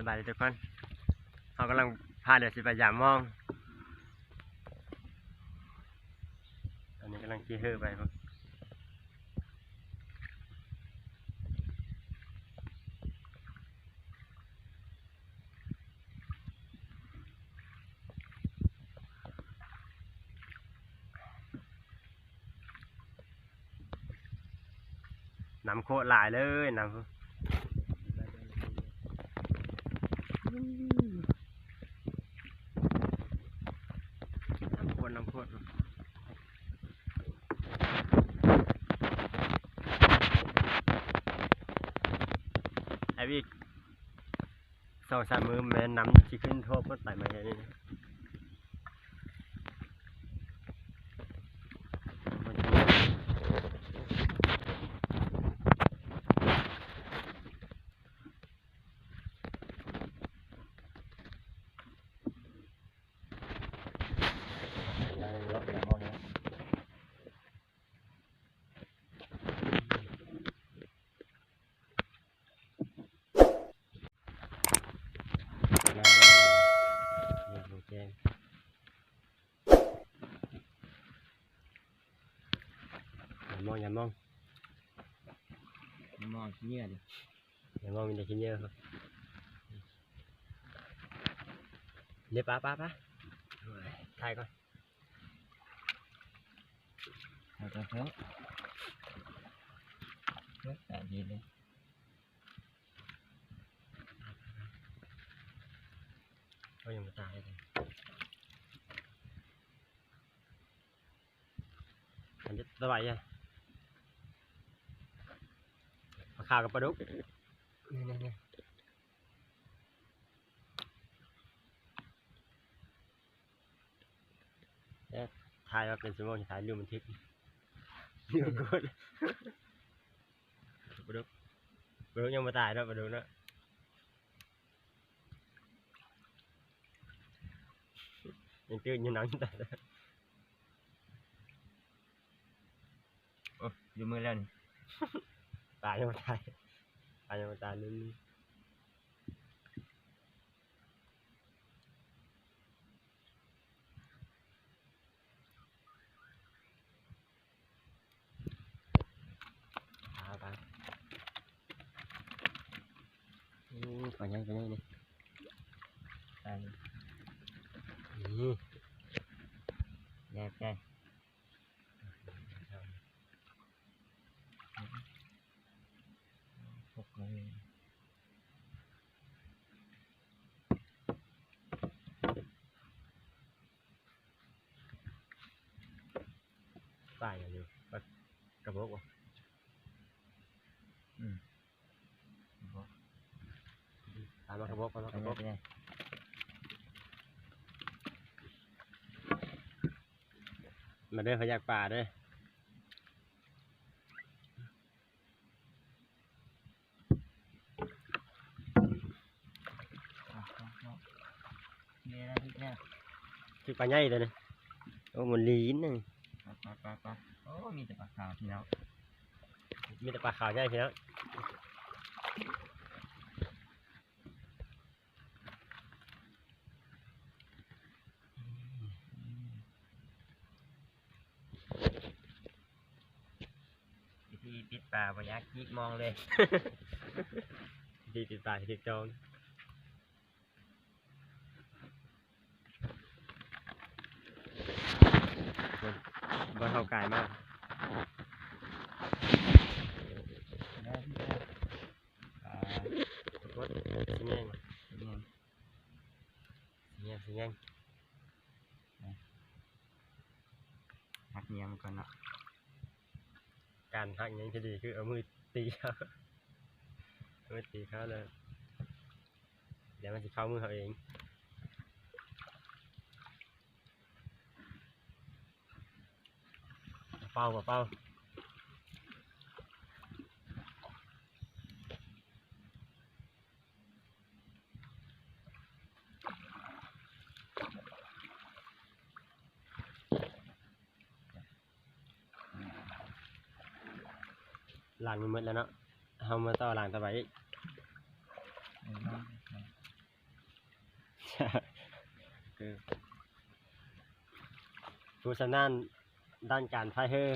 ສະບາຍດີທຸກຄົນ ເຮົາກຳລັງພາເຮືອຊິໄປຢາມມອງ ຕອນນີ້ກຳລັງຂີ່ເຮືອໄປພຸ້ນ ນ້ຳໂຄດຫຼາຍເລີຍ ນ້ຳ ນ້ຳໂຄດ ນ້ຳໂຄດ ໄປອີກ ສອງສາມມື້ແມ່ນນ້ຳຊິຂຶ້ນຖ້ວມໝົດໄປ ມາເຮັດນີ້. ຢ່າມອງ ຢ່າມອງ ຢ່າມອງຂີ້ເຫຍື້ອເດ້ ຢ່າມອງມີແຕ່ຂີ້ເຫຍື້ອ ເດ້ ປາ ປາ ປາ ຖ່າຍກ່ອນ. ເອົາເຖາະ ເອີ ແປກດີເລີຍ ເຂົາຍັງບໍ່ຕາຍເລີຍ ມັນຈະສະບາຍຢູ່ ປາຂາວກັບປາດຸກ ນີ້ໆໆ. ແລ້ວຖ່າຍມາເປັນຊົ່ວໂມງ ຖ່າຍລືມບັນທຶກ ລືມກົດ ປາດຸກ ປາດຸກຍັງບໍ່ຕາຍເນາະ ປາດຸກເນາະ ຍັງຕື່ນຢູ່ ນ້ຳຍັງຕາຍ. ໂອ້ ຢູ່ມືແລ້ວນີ້ ປາຍັງບໍ່ຕາຍ ປາຍັງບໍ່ຕາຍ ລຸ້ນ. ປາ ປາ ໂອ້ ປາໃຫຍ່ ປາໃຫຍ່ນີ້ ປານີ້ ນີ້ ໃຫຍ່ ໃຫຍ່. ປາຫຍັງຢູ່ ປາກະບົກບໍ່? ອືມ ປາມາກະບົກ ປາມາກະບົກ ມາເດີ ຂ້ອຍຢາກປາເດີ. ຖືກປາໃຫຍ່ຕົວນີ້ ໂອ້ ມັນລີນນະ ໄປໆໆ ໂອ້ ມີແຕ່ປາຂາວພີ່ນ້ອງ ມີແຕ່ປາຂາວໃຫຍ່ພີ່ນ້ອງ. ວິທີປິດປາບໍ່ຍາກ ຈີກມອງເລີຍ ວິທີປິດປາຖືກຕ້ອງ ບ່ອນເຮົາກາຍມາ ປາກົດ ຊິແຍງ ຊິແຍງ ຊິແຍງ ຊິແຍງ ຫັກແຍງມັນກ່ອນເນາະ ການຫັກແຍງທີ່ດີຄືເອົາມືຕີເຂົາ ເອົາມືຕີເຂົາແລ້ວ ດຽວມັນຊິເຂົ້າມືເຮົາເອງ. ເປົ່າ ເປົ່າ ເປົ່າ. ລ້າງນີ້ໝົດແລ້ວເນາະ ເຮົາມາຕໍ່ລ້າງຕໍ່ໄປອີກ. ຜູ້ຊຳນານດ້ານການພາຍເຮືອ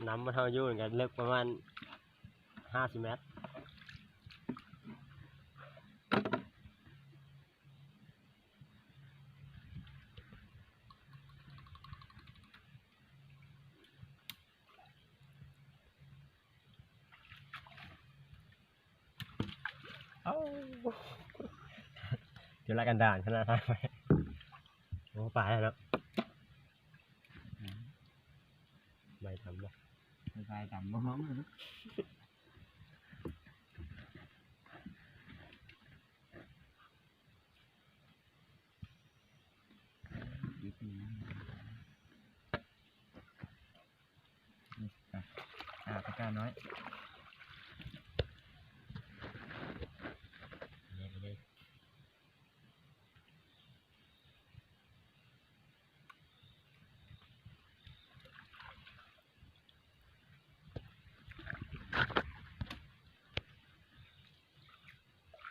ນຳເຮົາຢູ່ນີ້ກໍເລິກປະມານຫ້າສິບແມັດ. ເອົ້າ ຈຸລະກັນດານຂະໜາດນັ້ນ. ໂອ້ ປາແລ້ວເນາະ. ອືມ ໄມ້ດຳບໍ່? ໄມ້ດຳບໍ່? ອ່າ ປາການ້ອຍ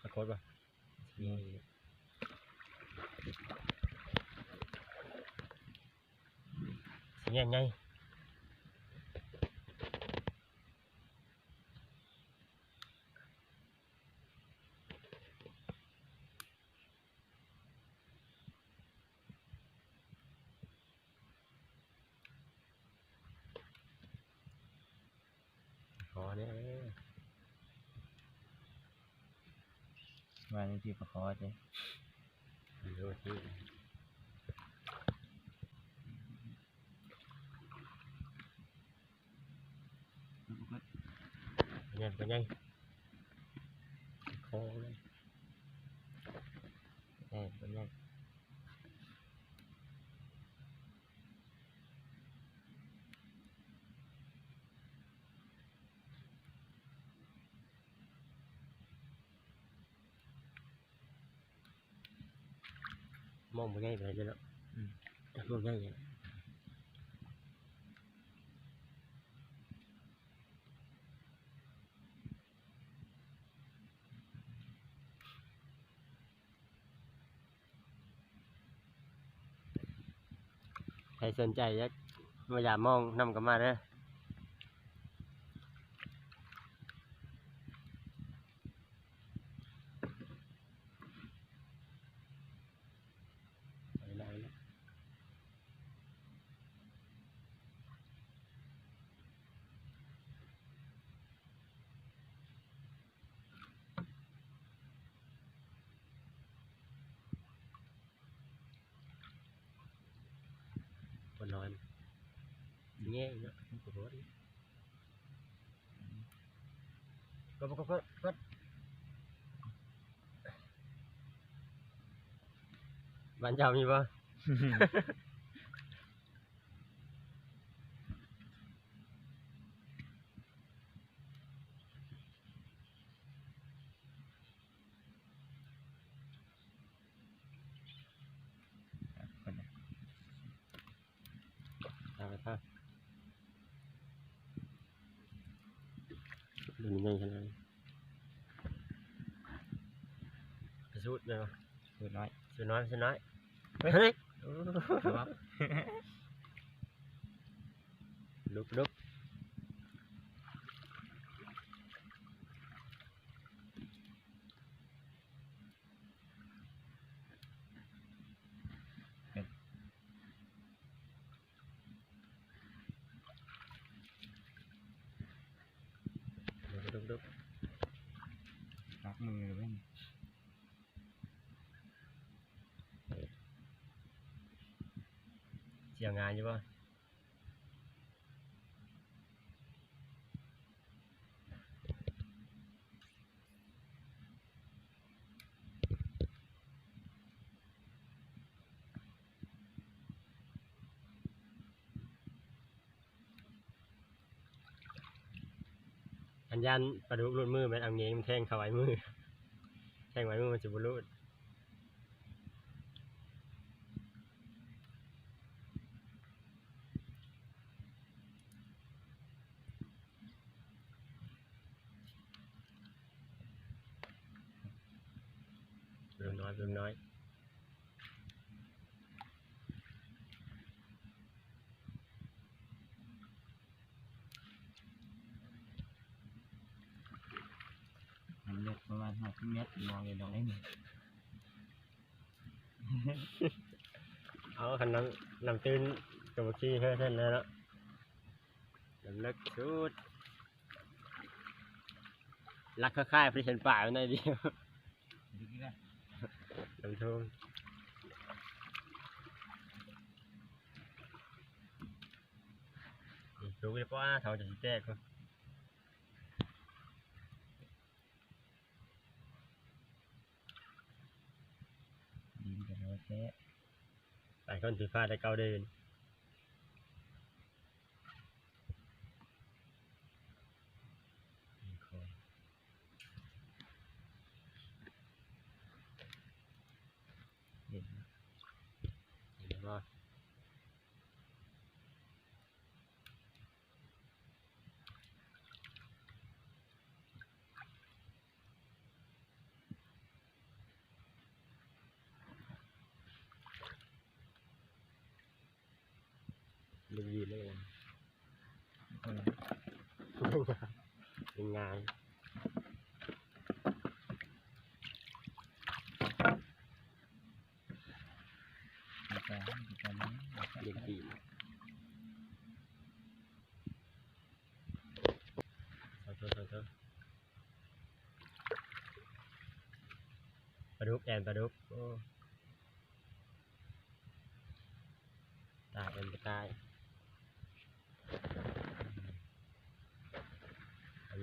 ປາກົດບໍ່? ນີ້ ຊິໃຫຍ່ໆ. ຂໍແດ່ ວ່າຈັ່ງຊີ້ ປາຂໍເດ້. ໃຫຍ່ ໃຫຍ່ ຂໍເລີຍ ໃຫຍ່ ໃຫຍ່. ມອງບໍ່ໃຫຍ່ປານໃດເນາະ. ອືມ ມອງໃຫຍ່. ໃຜສົນໃຈຢາກມາຢາມມອງນຳກໍມາເດີ. ບໍ່ນອນ ແຍງເນາະ ບໍ່ນອນ. ກົດ ກົດ ກົດ ກົດ. ບ້ານເຈົ້າມີບໍ່? ເອົາໄປທາ ລຸ້ນໃຫຍ່ຂະໜາດ ສູດແມ່ນບໍ່? ສູດນ້ອຍ ສູດນ້ອຍ ສູດນ້ອຍ. ເຮີ້ຍ ເຮີ້ຍ ລຸກ ລຸກ. ດຸກໆ ລັກມືເລີຍເວີຍ. ສຽວງານຢູ່ບໍ່? ອັນຢ້ານປາດຸກຫຼຸດມື ແມ່ນເອົາເງຍມາແທງເຂົ້າໄວ້ມື ແທງໄວ້ມືມັນຊິບໍ່ຫຼຸດ. ລຸງນ້ອຍ ມັນເລິກປະມານຫ້າສິບແມັດ ມອງເຫັນດອກເອງ. ເອົາ ຄັນນ້ຳ ນ້ຳຕື້ນກໍບໍ່ຂີ່ເຮີເຖິງແລ້ວເນາະ ນ້ຳເລິກສຸດ. ຫຼັກຄ້າຍໆ ໄປເຫັນປາມັນໜ້ອຍດຽວ ນ້ຳຖ້ວມ ອືມ ສູງຢູ່ ປ້າ ເຂົາຈະຊິແຕກພຸ້ນ. ດິນກໍຮ້ອນແທ້ ຫຼາຍຄົນຊິພາດແຕ່ເກົ່າເດີ. ເຫັນ ເຫັນບໍ່? ລູກດີດເລີຍ ເປັນງານ ເປັນການ ເປັນການ ເດັກດີດ ຂອໂທດ ຂອໂທດ. ປາດຸກ ແອ່ນປາດຸກ ໂອ້ ຕາຍ ແອ່ນກະຕ່າຍ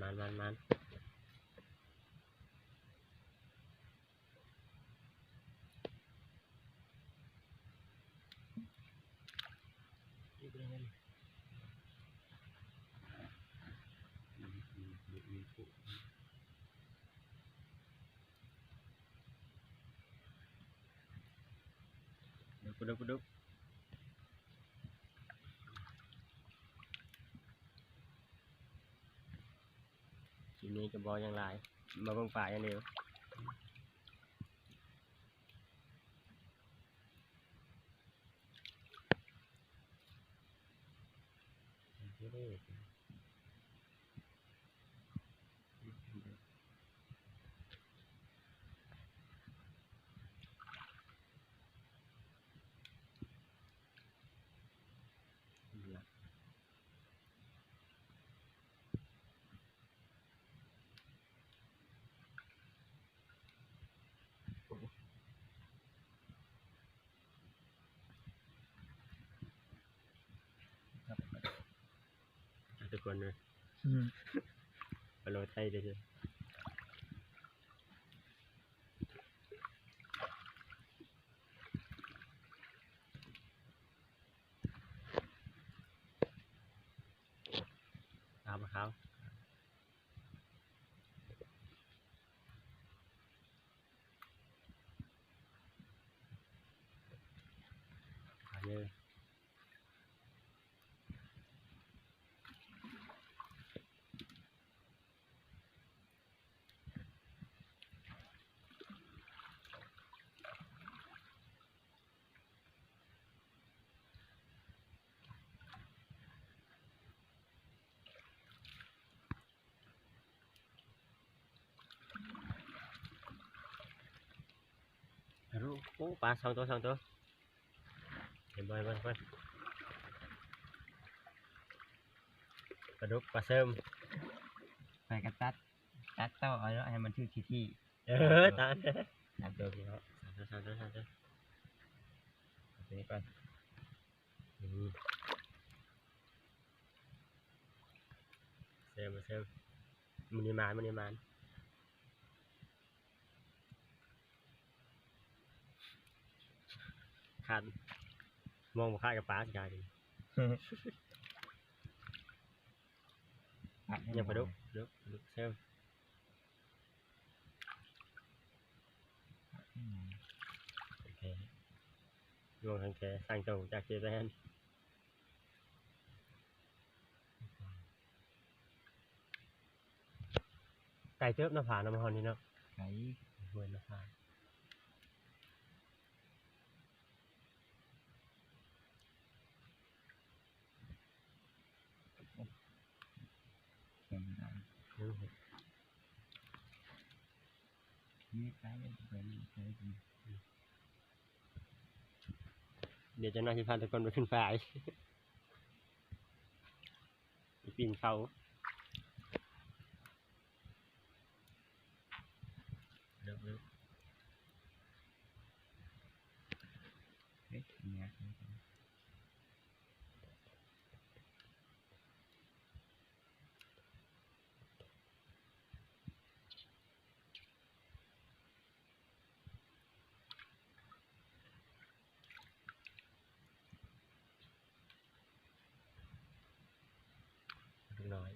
ມັນ ມັນ ມັນ. ປາດຸກ ປາດຸກ ປາດຸກ. ຄລິບນີ້ກໍບໍ່ຫຍັງຫຼາຍ ມາເບິ່ງປາຢ່າງດຽວ. ທຸກຄົນເດີ ອືມ ໄປໂລໄທເດີ. ຕາມມາຂາວ ຂາວເດີ. ໂອ້ ປາສອງໂຕ ສອງໂຕ ເຫັນບໍ່ ເຫັນບໍ່ ເຫັນບໍ່? ປາດຸກ ປາເສີມ ຂ້ອຍກໍຕັດ ຕັດຕໍ່ເອົາເນາະ ໃຫ້ມັນຖືກທີ່ໆ. ເອີ ຕາມ ສາມໂຕພີ່ນ້ອງ ສາມໂຕ ສາມໂຕ ສາມໂຕ ເອົາຕົວນີ້ກ່ອນ. ອືມ ເສີມ ເສີມ ມື້ນີ້ໝານ ມື້ນີ້ໝານ. ຄາດ ມອງບໍ່ຄາດກັບປາຊິກາຍເປັນ ຍັງປາດຸກ ປາດຸກ ປາດຸກ ເສີມ ອືມ ໂອເຄ ລວມທັງແຄ ສ້າງໂຕຈາກເຈແປນ. ໄກເຕີບເນາະ ຜານຳເຮົານີ້ເນາະ ໄກ ຫ້ວຍນະພາ. ດຽວຈັກໜ່ອຍຊິພາທຸກຄົນໄປຂຶ້ນຟາຍ ໄປປີນເຂົາ. ເລິກໆ ເຮັດຫຍັງ? ເລັກນ້ອຍ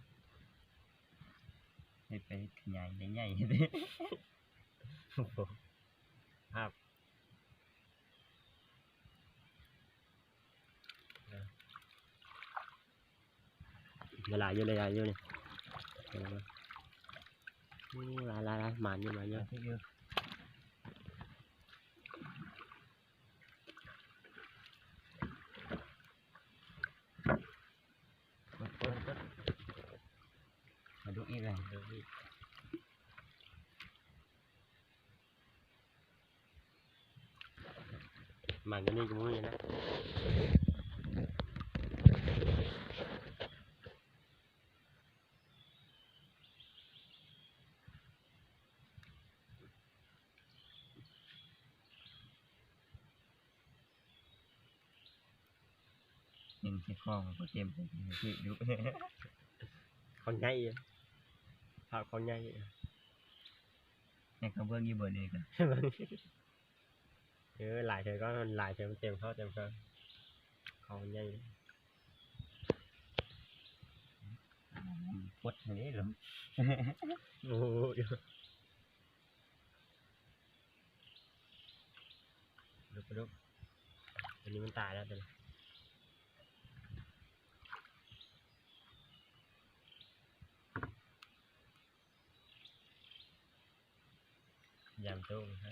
ໃຫ້ໄປຂະຫຍາຍໃຫຍ່ໆ ໂອ້ໂຫ ພາບ ເອີ ຫຼາຍໆຢູ່ ຫຼາຍໆຢູ່ນີ້ ໂອ້ ຫຼາຍໆໆ ໝານຢູ່ ໝານຢູ່ ເປີດໆ ເປີດ ມາດຸອີກແລ້ວ ດຸອີກ. ໝານກວ່ານີ້ກໍບໍ່ມີນະ ຍັງຊິຄອງບໍ່ເຕັມ ຄືດຸ ຄອງໃຫຍ່ ພາບຄອງໃຫຍ່ ໃຫ້ເຂົາເບິ່ງຢູ່ບໍ່ນີ້ກະ ເອີ ຫຼາຍເທື່ອກໍຫຼາຍເທື່ອມັນເຕັມເຂົ້າເຕັມເຂົ້າ ເຂົ້າມັນໃຫຍ່ ປົດໃຫ້ເດ້ ໂອ້ໂຫ ເດີ ເດີ ໂຕນີ້ມັນຕາຍແລ້ວ ໂຕນີ້ ຍາມໂຕໃຫ້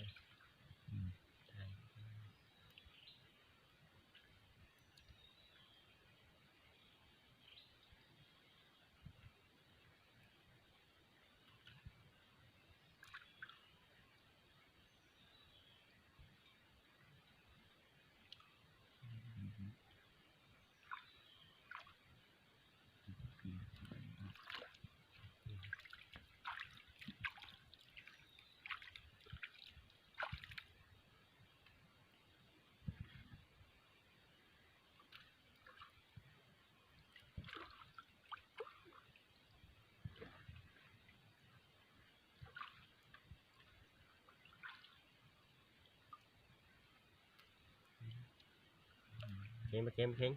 ອືມ ເຄັງ ເຄັງ ເຄັງ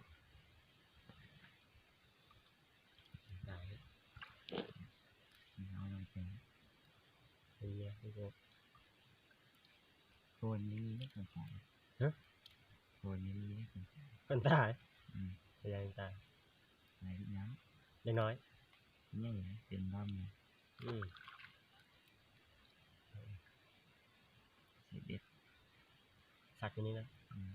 ຕາຍ ເອົາມັນເປັນ ເປັນເຍ ໂຄນນີ້ມີເດ້ຄົນຕາຍ ຮະ? ໂຄນນີ້ມີເດ້ຄົນຕາຍ ຄົນຕາຍ? ອືມ ເປັນຫຍັງຕາຍ? ຫຼາຍນ້ຳ ເດັກນ້ອຍ ຍັງເປັນລຳ ອືມ ສິບເອັດ ສັກຢູ່ນີ້ນະ ອືມ.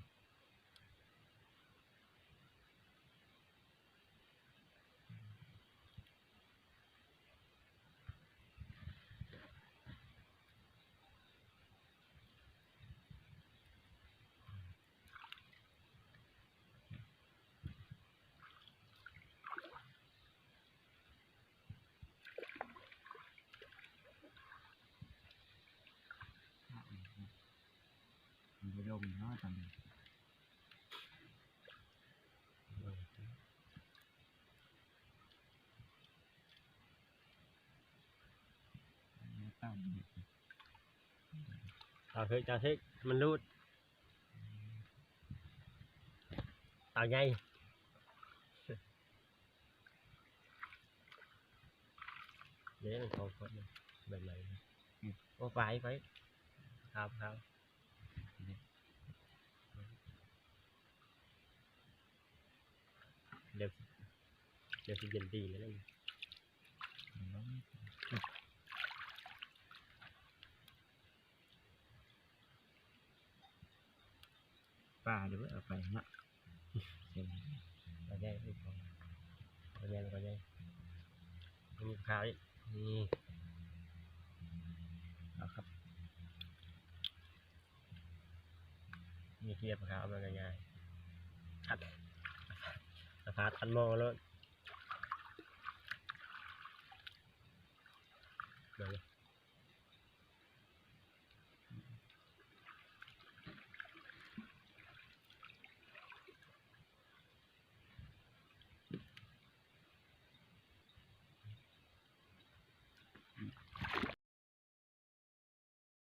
ມັນບໍ່ລົງເນາະຕອນນີ້ ເອົາເຖິກ ເອົາເຖິກ ມັນຫຼຸດ ເອົາໃຫຍ່. ເດ້ ມັນຂອງຄົນ ແບບໃດ? ອືມ ໂອ້ ໄປ ໄປ ຂ້າມ ຂ້າມ ດຽວ ດຽວຊິເຢັນດີແລ້ວ. ປາເດີ ເອົາໄປເນາະ ປາໃຫຍ່ ປາໃຫຍ່ ປາໃຫຍ່ ມີຂາວອີກ. ນີ້ ເອົາຄັບ ມີກຽບຂາວມັນກໍງ່າຍ ຄັບ ສະພາດຄັນໝໍ້ໂລດ ເບິ່ງ